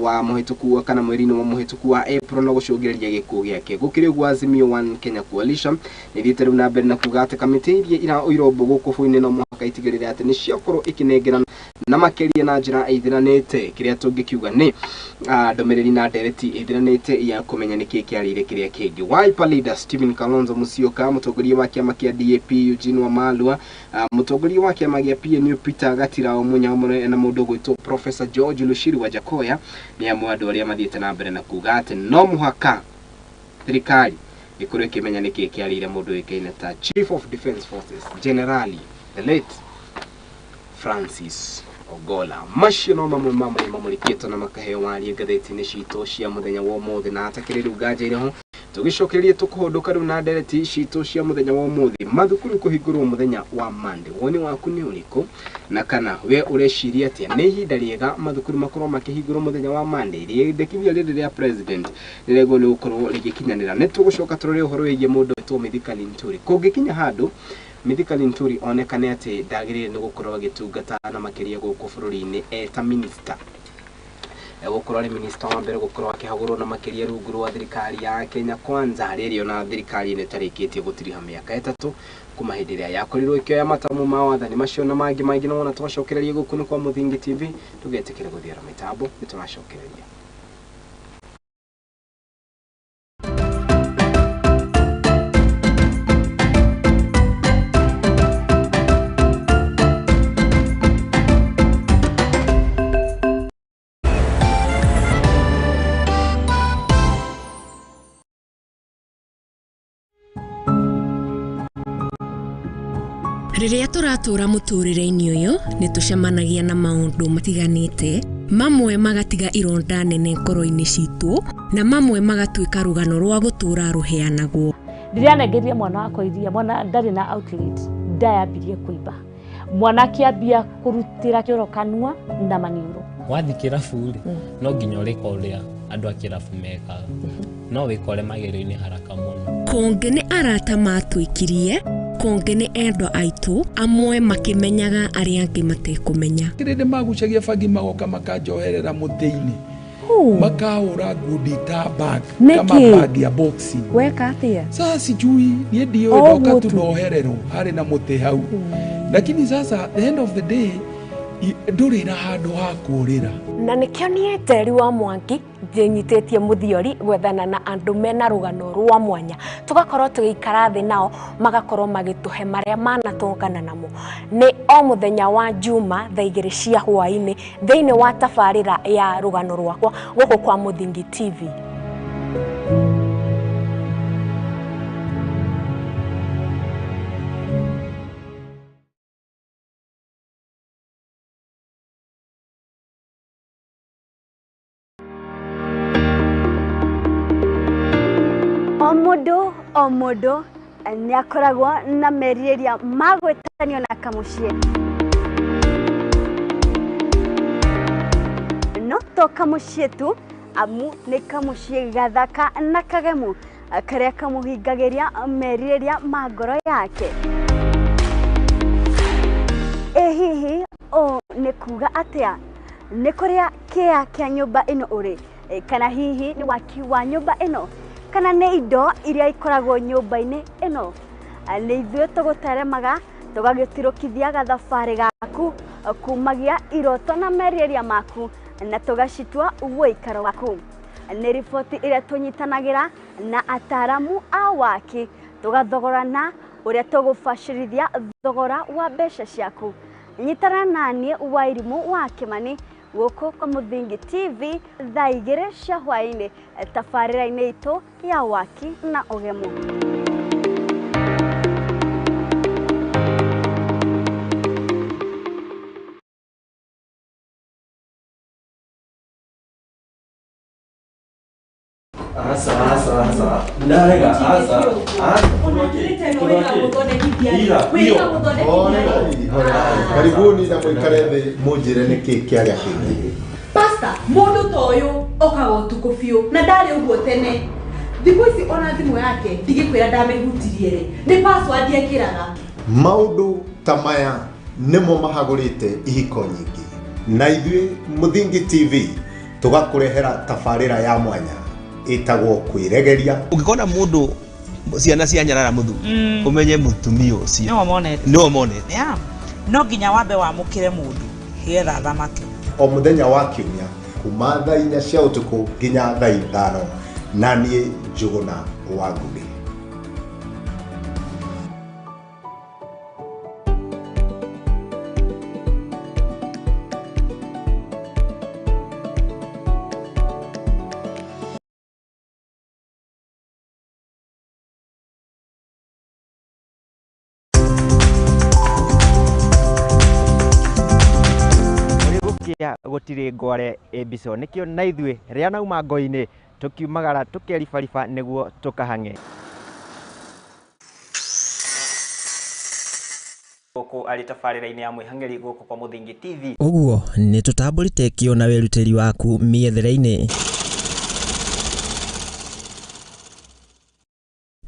wa mũhĩtũku kana mweri-inĩ wa mũhĩtũku wa April na gũcũngĩrĩria gĩkuũ gĩake. Gũkĩrĩ ũguo, Azimio One Kenya Coalition nĩ ĩthiĩte rĩu na mbere na kuga atĩ kamĩtĩ iria ira irombo gũkũ bũrũri-inĩ no mũhaka itigĩrĩre atĩ nĩ ciakorwo ikĩnengerana na makĩria na njĩra ĩithiranĩte kĩrĩa tũngĩkiuga nĩ ndũmĩrĩri na ndereti ĩithiranĩte ya kũmenya nĩkĩ kĩarĩire kĩrĩa kĩngĩ. Wiper leader Stephen Kalonzo Musyoka, mũtongoria wa kĩama kĩa DAP Eugene Wamalwa, mũtongoria wa kĩama gĩa PNU Peter Gatirao Munyao na mũndũ ũgwĩtwo Professor George Lushiri Wajackoyah nĩ amwe andũ arĩa mathiĩte na mbere na kuga atĩ no mũhaka thirikari ĩkorwo ĩkĩmenya nĩkĩ kĩarĩire mũndũ ũĩkaine ta Chief of Defence Forces Generali the late Francis Ogolla. Macio no mamwe ma marĩa mamũrĩkĩtwo na makaheo warie ngathĩti-inĩ citũ cia mũthenya wa ũmũthĩ, na hatakĩrĩ rĩu nganja irĩ ho tũgĩcokererie tũkũhũndũka rĩu na ndereti citũ cia mũthenya wa ũmũthĩ. Mathukuru kũhingũrwo mũthenya wa Monday, woni waku nĩ ũrĩkũ na kana we ũreciria atĩa? Nĩ ihinda rĩega mathukuru makorwo makĩhingũrwo mũthenya wa Monday? Rĩendekithia rĩrĩ rĩa president rĩregwo nĩ gũkorwo rĩgĩkinyanĩra. Nĩ tũgũcoka tũrore ũhoro wĩgiĩ mũndũ wĩtwo Mithika Linturi. Kũngĩkinya handũ Mithika Linturi onekane atĩ ndagĩrĩire nĩ gũkorwo agĩtungata na makĩria gũkũ bũrũri-inĩ eta minister, gũkorwo arĩ minista wa mbere gũkorwo akĩhagũrwo na makĩria rungu rwa thirikari ya Kenya Kwanza, rĩrĩ ona thirikari ĩno ĩtarĩkĩtie gũtiriha mĩaka 3 kuma hĩndĩ ĩrĩa yakorirwo ĩkĩoya matamu ma wathani. Macio na mangĩ maingĩ no wona twacokereria gũkũ nĩ kwa Mũthingi TV. Tũgetĩkĩre gũthiara mĩtambo nĩ tũracokereria. Rĩrĩa tũratũra mũtũrĩre-inĩ ũyũ, nĩ tũcemanagia na maũndũ matiganĩte, mamwe magatiga ironda nene ngoro-inĩ citũ na mamwe magatuĩka rũgano rwa gũtũra rũheanagwo. Rĩrĩa anengerire mwana wakwa iria, mwana ndarĩ na outlet, nda yambirie kũimba, mwana akĩambia kũrutĩra kĩoro kanua na maniũrũ. Wathiĩ kĩrabu rĩ, no nginya ũrĩka ũrĩa andũ a kĩrabu mekaga, no wĩkore magerio-inĩ haraka mũno. Kũngĩ nĩ arata matwĩkirie, kũngĩ nĩ endwa aitũ, amwe makĩmenyaga, arĩa angĩ matekũmenya. Kĩrĩndĩ magucagia bangi magoka makanjoherera mũtĩ-inĩ, makahũra ngundi ta bag. Nĩkĩ? Kama bag ya boxing. Weka atĩa? Sasa sijui niĩ ndiũĩ. O ndoka ũguo tu tu. Ndohererwo harĩ na mũtĩ hau, lakini sasa the end of the day ndũrĩ na handũ ha kũrĩra. Na nĩkĩo niĩ Njeri wa Mwangi njĩnyitĩtie mũthiori gwethana na andũ mena rũgano rwa mwanya, tũgakorwo tũgĩikara thĩ nao, magakorwo magĩtũhe marĩa manatũngana namo. Nĩ o mũthenya wa Juma thaa 2 cia hwaĩ-inĩ thĩinĩ wa tabarĩra ya Rũgano Rwakwa gũkũ kwa Mũthingi TV. O mũndũ o mũndũ nĩ akoragwo na merirĩria ma gwĩtanio na kamũciĩ, no to kamũciĩ tu, amu nĩ kamũciĩ gathaka na kagemu karĩa kamũhingagĩria merirĩria ma ngoro yake. Ĩ hihi ũũ nĩ kuga atĩa? Nĩ kũrĩa kĩa kĩa nyũmba ĩno ũrĩ? Kana hihi nĩ waki wa nyũmba ĩno, kana nĩ indo iria ikoragwo nyũmba-inĩ ĩno? Nĩ ithuĩ tũgũteremaga tũgagĩtirũkithia gathabarĩ gaku kumagia iroto na merirĩria maku na tũgacitua ũikaro waku. Nĩ riboti ĩrĩa tũnyitanagĩra na ataramu a waki, tũgathogorana ũrĩa tũgũbacĩrithia thogora wa mbeca ciaku. Nyitana naniĩ Wairimũ wa Kĩmani gũkũ kwa Mũthingi TV thaa 2 cia hwaĩ-inĩ tabarĩra-inĩ itũ ya waki na ũgemu. Asa, asa, asa. Ndarega, asa. Karibuni na mwikare thĩ mũnjĩre nĩkĩ kĩarĩa kĩngĩ. Pasta, mũndũ ta ũyũ okaga ũtukũ biũ na ndarĩ ũguo tene. Thikũ ici ona thimũ yake ndigĩkwĩra ndamĩhutirie rĩ, nĩ password ekĩraga. Maũndũ ta maya nĩmo mahagũrĩte ihiko nyingĩ, na ithuĩ Mũthingi TV tũgakũrehera tabarĩra ya mwanya ĩtagwo kwĩregeria. Ũngĩkona mũndũ ciana cia nyarara mũthuri, ũmenye mũtumia ũcio nĩwe monete, nĩwe monete. Yeah. No nginya wambe wamũkĩre mũndũ nĩgetha athamake. O mũthenya wa kiumia kuma thaa 4 cia ũtukũ nginya thaa 5, na niĩ Njũgũna wa Ngũgĩ. Gũtirĩ ngware ĩmbico nĩkĩo na ithuĩ rĩa nauma ngo-inĩ tũkiumagara tũkeribariba nĩguo tũkahang'e. Gũkũ arĩ tabarĩra-inĩ ya mwĩhang'eri gũkũ kwa Mũthingi TV. Ũguo nĩ tũtambũrĩte kĩo na wĩrutĩri waku mĩethere-inĩ.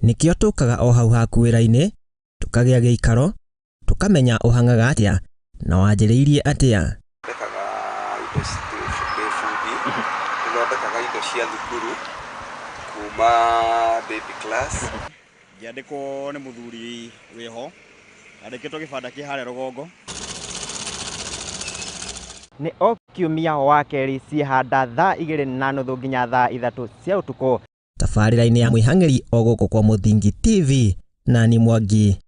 Nĩkĩo tũkaga o hau haku wĩra-inĩ, tũkagĩa gĩikaro, tũkamenya ũhang'aga atĩa na wanjĩrĩirie atĩa. Thondekaga indo cia thukuru kuma baby class. Ngĩandĩkwo nĩ mũthuri wĩho, andĩkĩtwo gĩbanda kĩ harĩa rũgongo. Nĩ o kiumia wa kerĩ ciĩhanda thaa 2:30 nginya thaa 3 cia ũtukũ. Tabarĩra-inĩ ya mwĩhang'eri o gũkũ kwa Mũthingi TV, na ni Mwangi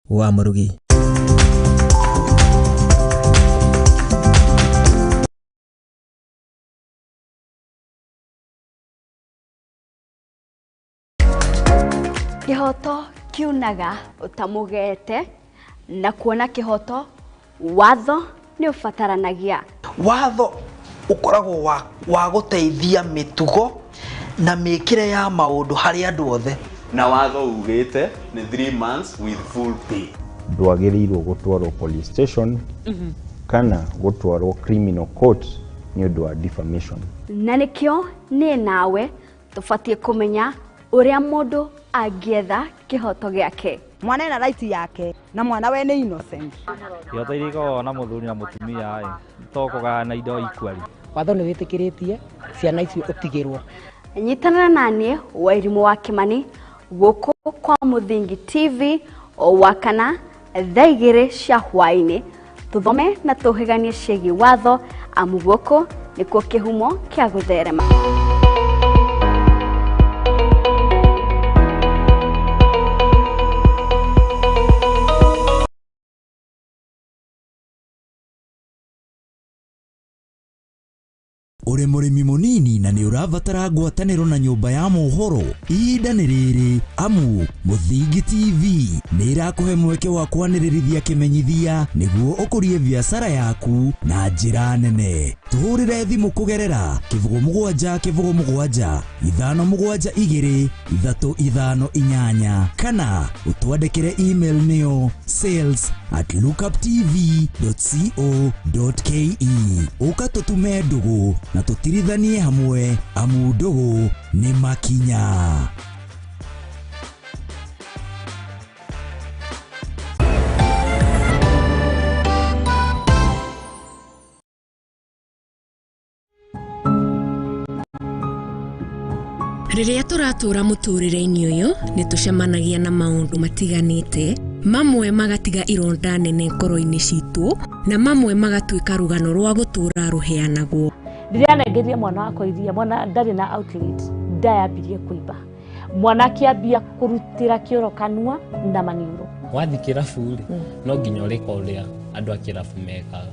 wa Mũrugi. Kĩhoto kiunaga ũtamũgete, na kuona kĩhoto watho nĩ ũbataranagia. Watho ũkoragwo wa gũteithia mĩtugo na mĩkĩre ya maũndũ harĩ andũ othe. Na watho ugĩte nĩ 3 months with full pay. Ndwagĩrĩirwo gũtwarwo police station kana gũtwarwo criminal court nĩ ũndũ wa defamation. Na nĩkĩo niĩ nawe tũbatiĩ kũmenya ũrĩa mũndũ angĩetha kĩhoto gĩake. Mwana ena right yake na mwana we nĩ innocent. Ihoto iria ikoragwo na mũthuri na mũtumia ĩ to kũgayana indo equally. Watho nĩ wĩtĩkĩrĩtie ciana icio ũtigĩrwo. Nyitanĩra na niĩ Wairimũ wa Kĩmani gũkũ kwa Mũthingi TV o wakana thaa 2 cia hwaĩ-inĩ, tũthome na tũhĩganie ciĩgiĩ watho, amu gũkũ nĩkuo kĩhumo kĩa gũtherema. Ũrĩ mũrĩmi mũnini na nĩ ũrabatara ngwatanĩro na nyũmba ya mohoro, ihinda nĩ rĩrĩ, amu Mũthingi TV nĩ ĩrakũhe mweke wa kwanĩrĩrithia kĩmenyithia nĩguo ũkũrie biacara yaku na njĩra nene. Tũhũrĩre thimũ kũgerera 07 07 5 7 2 3 5 8 kana ũtwandĩkĩre email nĩyo sales@lookuptv.co.ke. Ũka tũtume ndũgũ na tũtirithanie hamwe, amu ndũgũ nĩ makinya. Rĩrĩa tũratũra mũtũrĩre-inĩ ũyũ nĩ tũcemanagia na maũndũ matiganĩte, mamwe magatiga ironda nene ngoro-inĩ citũ na mamwe magatuĩka rũgano rwa gũtũũra rũheanagwo. Rĩrĩa anengerie mwana wakwa iria, mwana ndarĩ na outlet, nda yambirie kũimba. Mwana akĩambia kũrutĩra kĩoro kanua na maniũrũ. Wathiĩ kĩrabu rĩ, no nginya ũrĩka ũrĩa andũ a kĩrabu mekaga,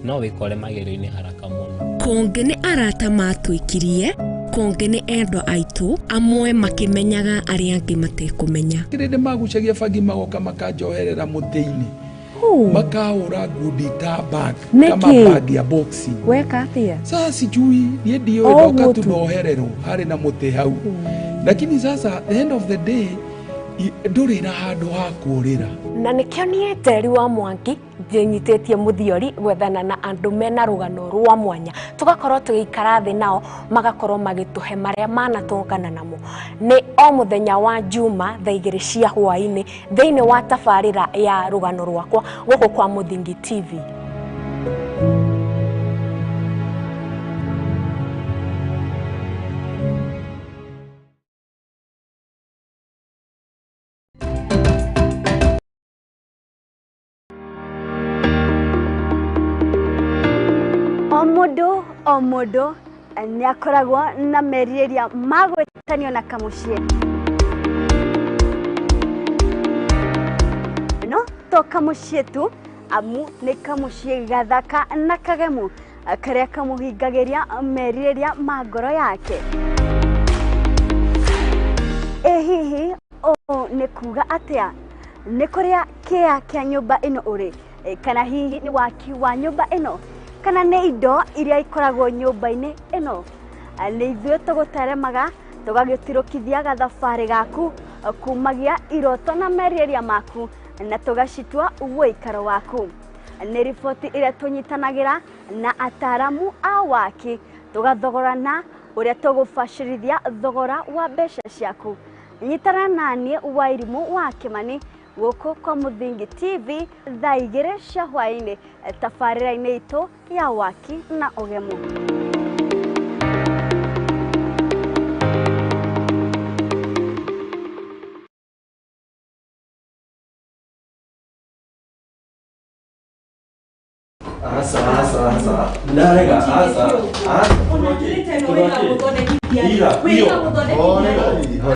no wĩkore magerio-inĩ haraka mũno. Kũngĩ nĩ arata matwĩkirie, kũngĩ nĩ endwa aitũ, amwe makĩmenyaga arĩa angĩ matekũmenya. Kĩrĩndĩ magucagia bangi magoka makanjoherera mũtĩ-inĩ, makahũra ngundi ta bag kama bag ya boxing. Weka atia? Sasa sijui niĩ ndiũĩ, ndoka tu nohererwo harĩ na mũtĩ hau, lakini sasa the end of the day ndũrĩ na handũ ha kũũrĩra. Na nĩkĩo niĩ Njeri wa Mwangi ndĩnyitĩtie mũthiori gwethana na andũ mena rũgano rwa mwanya, tũgakorwo tũgĩikara thĩ nao magakorwo magĩtũhe marĩa manatũngana namo. Nĩ o mũthenya wa Juma thaa 2 cia hwaĩ-inĩ thĩinĩ wa tabarĩra ya rũgano rwakwa gũkũ kwa Mũthingi TV. O mũndũ nĩ akoragwo na merirĩria ma gwĩtanio na kamũciĩ, no to kamũciĩ tu, amu nĩ kamũciĩ gathaka na kagemu karĩa kamũhingagĩria merirĩria ma ngoro yake. Ĩ hihi ũũ nĩ kuga atĩa? Nĩ kũrĩa kĩa kĩa nyũmba ĩno ũrĩ, kana hihi nĩ waki wa nyũmba ĩno, kana nĩ indo iria ikoragwo nyũmba-inĩ ĩno? Nĩ ithuĩ tũgũteremaga tũgagĩtirũkithia gathabarĩ gaku kumagia iroto na merirĩria maku na tũgacitua ũikaro waku. Nĩ riboti ĩrĩa tũnyitanagĩra na ataramu a waki, tũgathogorana ũrĩa tũgũbacĩrithia thogora wa mbeca ciaku. Nyitana naniĩ Wairimũ wa Kĩmani gũkũ kwa Mũthingi TV thaa 2 cia hwaĩ-inĩ tabarĩra-inĩ itũ ya waki na ũgemu. Aca aca aca ndarega aca aca. Ona kĩrĩte ĩno wĩra gũthondekithia. Wĩra gũthondekithia.